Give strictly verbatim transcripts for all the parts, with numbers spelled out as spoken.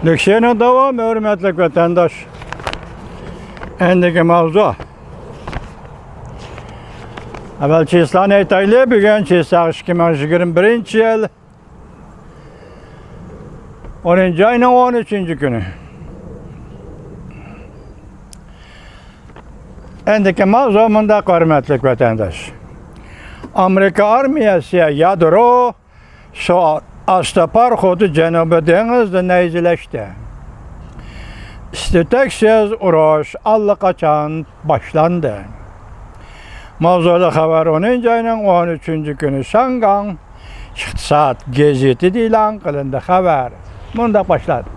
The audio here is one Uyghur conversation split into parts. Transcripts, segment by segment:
لېكسىيەنىڭ داۋامى، ھۆرمەتلىك ۋەتەنداش. ئەندىكى ماۋزۇ. ئەۋۋەل چىسلانى ئېيتايلى. بۈگۈن چىسلان ئىككى مىڭ يىگىرمە بىرىنچى يىل ئونىنچى ئاينىڭ ئون ئۈچىنچى كۈنى. ئەندىكى ماۋزۇ مۇنداق، ھۆرمەتلىك ۋەتەنداش. ئامېرىكا ئارمىيەسى يادرو سۇ ئاستى پاراخوتى جەنۇبىي دېڭىزدا نەيزىلەشتى. ئىس-تۈتەكسىز ئۇرۇش ئاللىقاچان باشلاندى. ماۋزۇلۇق خەۋەر ئونىنچى ئاينىڭ ئون ئۈچىنچى كۈنى شياڭگاڭ ئىقتىساد گېزىتىدە ئېلان قىلىندى. خەۋەر مۇنداق باشلاندى.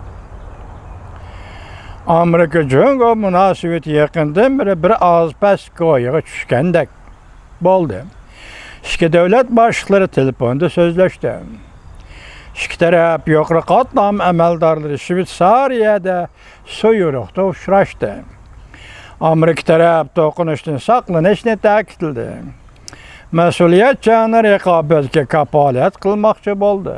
ئامېرىكا جۇڭگو مۇناسىۋىتى يېقىندىن بېرى بىر ئاز پەس كويىغا چۈشكەندەك بولدى. ئىككى دۆلەت باشلىقلىرى تېلېفوندا سۆزلەشتى. ئىككى تەرەپ يۇقىرى قاتلام ئەمەلدارلىرى شۋېتسارىيەدە سۇيرۇقتا ئۇچراشتى. ئامېرىكا تەرەپ توقۇنۇشتىن ساقلىنىشنى تەكىتلىدى. مەسئۇلىيەتچان رىقابەتكە كاپالەت قىلماقچى بولدى.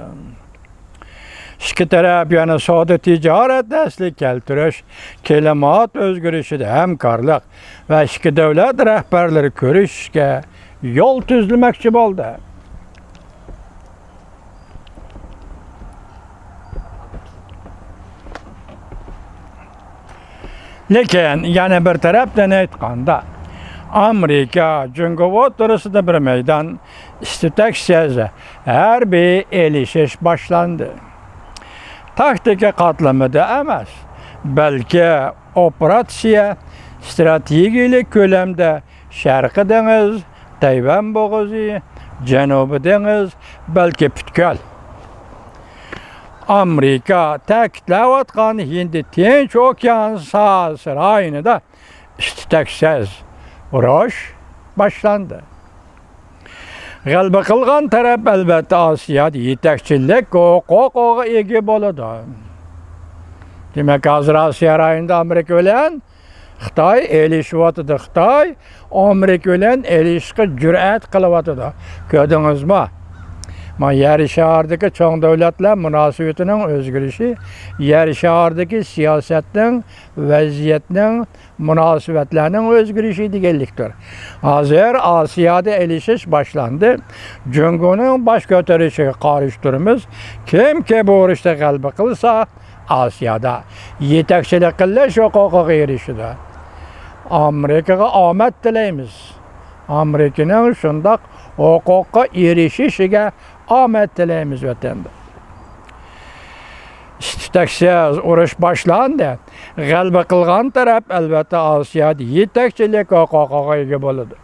ئىككى تەرەپ يەنە سودا تىجارەت ئەسلىگە كەلتۈرۈش، كىلىمات ئۆزگىرىشىدە ھەمكارلىق ۋە ئىككى دۆلەت رەھبەرلىرى كۆرۈشۈشكە يول تۈزلىمەكچى بولدى. لېكىن يەنە بىر تەرەپتىن ئېيتقاندا، ئامېرىكا جۇڭگو ئوتتۇرىسىدا بىر مەيدان ئىس-تۈتەكسىز ھەربىي ئېلىشىش باشلاندى. تاكتىكا قاتلىمىدا ئەمەس، بەلكى ئوپېراتسىيە ئىستراتېگىيەلىك كۆلەمدە شەرقىي دېڭىز، تەيۋەن بوغۇزى، جەنۇبىي دېڭىز، بەلكى پۈتكۈل. ئامېرىكا تەكىتلەۋاتقان ھىندى تىنچ ئوكيان ساھەسى رايونىدا ئىس-تۈتەكسىز ئۇرۇش باشلاندى. غەلىبە قىلغان تەرەپ، ئەلۋەتتە، ئاسىيادا يېتەكچىلىك ھوقۇقىغا ئىگە بولىدۇ. دېمەك، ھازىر ئاسىيا رايونىدا ئامېرىكا بىلەن خىتاي ئېلىشىۋاتىدۇ. خىتاي ئامېرىكا بىلەن ئېلىشىشقا جۈرئەت قىلىۋاتىدۇ. كۆردىڭىزمۇ؟ ما يەر شارىدىكى چوڭ دۆلەتلەر مۇناسىۋىتىنىڭ ئۆزگىرىشى، يەر شارىدىكى سىياسەتنىڭ، ۋەزىيەتنىڭ، مۇناسىۋەتلەرنىڭ ئۆزگىرىشى دېگەنلىكتۇر. ھازىر ئاسىيادا ئېلىشىش باشلاندى. جۇڭگونىڭ باش كۆتۈرۈشىگە قارشى تۇرىمىز. كىمكى بۇ ئۇرۇشتا غەلىبە قىلسا، ئاسىيادا يېتەكچىلىك قىلىش ھوقۇقىغا ئېرىشىدۇ. ئامېرىكىغا ئامەت تىلەيمىز. ئامېرىكىنىڭ شۇنداق ھوقۇققا ئېرىشىشىگە ئامەت تىلەيمىز، ۋەتەنداش. ئىس-تۈتەكسىز ئۇرۇش باشلاندى. غەلىبە قىلغان تەرەپ، ئەلۋەتتە، ئاسىيادا يېتەكچىلىك ھوقۇقىغا ئىگە بولىدۇ.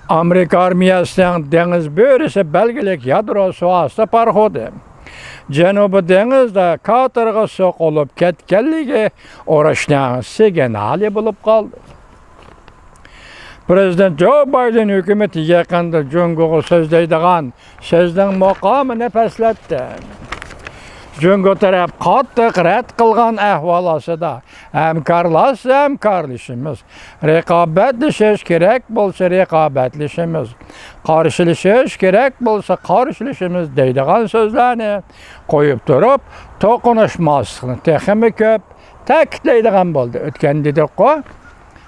ئامېرىكا ئارمىيەسىنىڭ دېڭىز بۆرىسى بەلگىلىك يادرو سۇ ئاستى پاراخوتى جەنۇبىي دېڭىزدا كاتېرغا سوقۇلۇپ كەتكەنلىكى ئۇرۇشنىڭ سىگنالى بولۇپ قالدى. پىرېزىدېنت جو بايدېن ھۆكۈمىتى يېقىندا جۇڭگوغا سۆزلەيدىغان سۆزنىڭ مۇقامىنى پەسلەتتى. جۇڭگو تەرەپ قاتتىق رەت قىلغان ئەھۋال ئاستىدا، ھەمكارلاشسا ھەمكارلىشىمىز، رىقابەتلىشىش كېرەك بولسا رىقابەتلىشىمىز، قارشىلىشىش كېرەك بولسا قارشىلىشىمىز دەيدىغان سۆزلەرنى قويۇپ تۇرۇپ، توقۇنۇشماسلىقنى تېخىمۇ كۆپ تەكىتلەيدىغان بولدى. ئۆتكەندە دېدۇققۇ،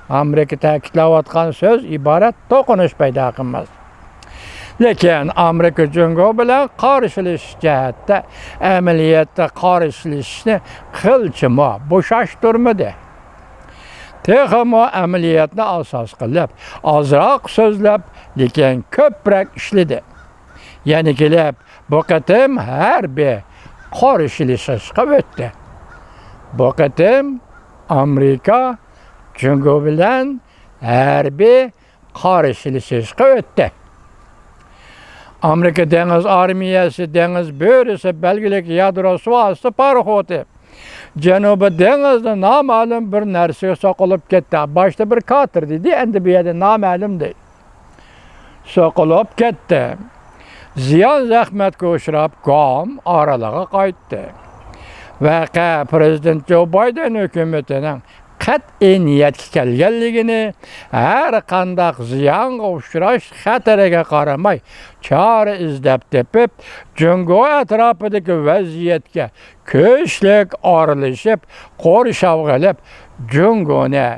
ئامېرىكا تەكىتلەۋاتقان سۆز ئىبارەت توقۇنۇش پەيدا قىلماس. لېكىن ئامېرىكا جۇڭگو بىلەن قارشىلىشىش جەھەتتە ئەمەلىيەتتە قارشىلىشىشنى قىلچىمۇ بوشاشتۇرمىدى. تېخىمۇ ئەمەلىيەتنى ئاساس قىلىپ، ئازراق سۆزلەپ، لېكىن كۆپرەك ئىشلىدى. يەنە كېلىپ، بۇ قېتىم ھەربىي قارشىلىشىشقا ئۆتتى. بۇ قېتىم ئامېرىكا جۇڭگو بىلەن ھەربىي قارشىلىشىشقا ئۆتتى. ئامېرىكا دېڭىز ئارمىيەسى دېڭىز بۆرىسى بەلگىلىك يادرو سۇ ئاستى پاراخوتى جەنۇبىي دېڭىزدا نامەلۇم بىر نەرسىگە سوقۇلۇپ كەتتى. باشتا بىر كاتېر دېدى، ئەمدى بۇ يەردە نامەلۇم دەيدۇ. سوقۇلۇپ كەتتى. زىيان زەخمەتكە ئۇچراپ، گۇئام ئارىلىغا قايتتى. ۋەقە پىرېزىدېنت جو بايدېن ھۆكۈمىتىنىڭ قەتئىي نىيەتكە كەلگەنلىكىنى، ھەر قانداق زىيانغا ئۇچراش خەتىرىگە قارىماي، چارە ئىزدەپ تېپىپ، جۇڭگو ئەتراپىدىكى ۋەزىيەتكە كۈچلۈك ئارىلىشىپ، قورشاۋغا ئېلىپ، جۇڭگونى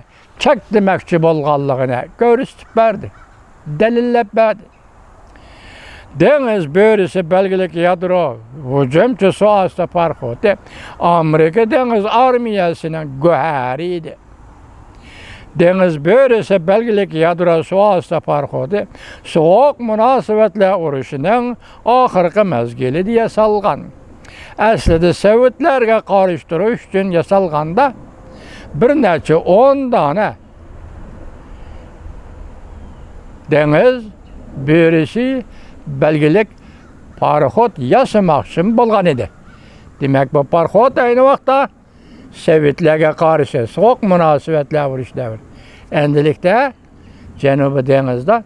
چەكلىمەكچى بولغانلىقىنى كۆرسىتىپ بەردى، دەلىللەپ بەردى. دېڭىز بۆرىسى بەلگىلىك يادرو ھۇجۇمچى سۇ ئاستى پاراخوتى ئامېرىكا دېڭىز ئارمىيەسىنىڭ گۆھەرى ئىدى. دېڭىز بۆرىسى بەلگىلىك يادرو سۇ ئاستى پاراخوتى سوغۇق مۇناسىۋەتلەر ئۇرۇشىنىڭ ئاخىرقى مەزگىلىدە ياسالغان. ئەسلىدە سوۋېتلارغا قارشى تۇرۇش ئۈچۈن ياسالغاندا، بىر نەچچە ئون دانە دېڭىز بۆرىسى بەلگىلىك پاراخوت ياسىماقچى بولغان ئىدى. دېمەك، بۇ پاراخوت ئەينى ۋاقىتتا سوۋېتلارغا قارشى سوغۇق مۇناسىۋەتلەر ئۇرۇش دەۋرى. ئەمدىلىكتە جەنۇبىي دېڭىزدا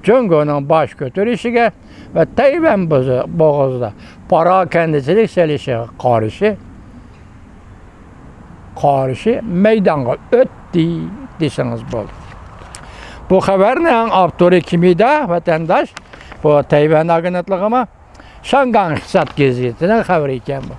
جۇڭگونىڭ باش كۆتۈرۈشىگە ۋە تەيۋەن بوزى-، بوغۇزىدا پاراكەندىچىلىك سېلىشىغا قارشى، قارشى مەيدانغا ئۆتتى دېسىڭىز بولىدۇ. بۇ خەۋەرنىڭ ئاپتورى كىم ئىدى، ۋەتەنداش؟ بۇ تەيۋەن ئاگېنتلىقىمۇ؟ شاڭگاڭ ئىقتىساد گېزىتىنىڭ خەۋىرى ئىكەن بۇ.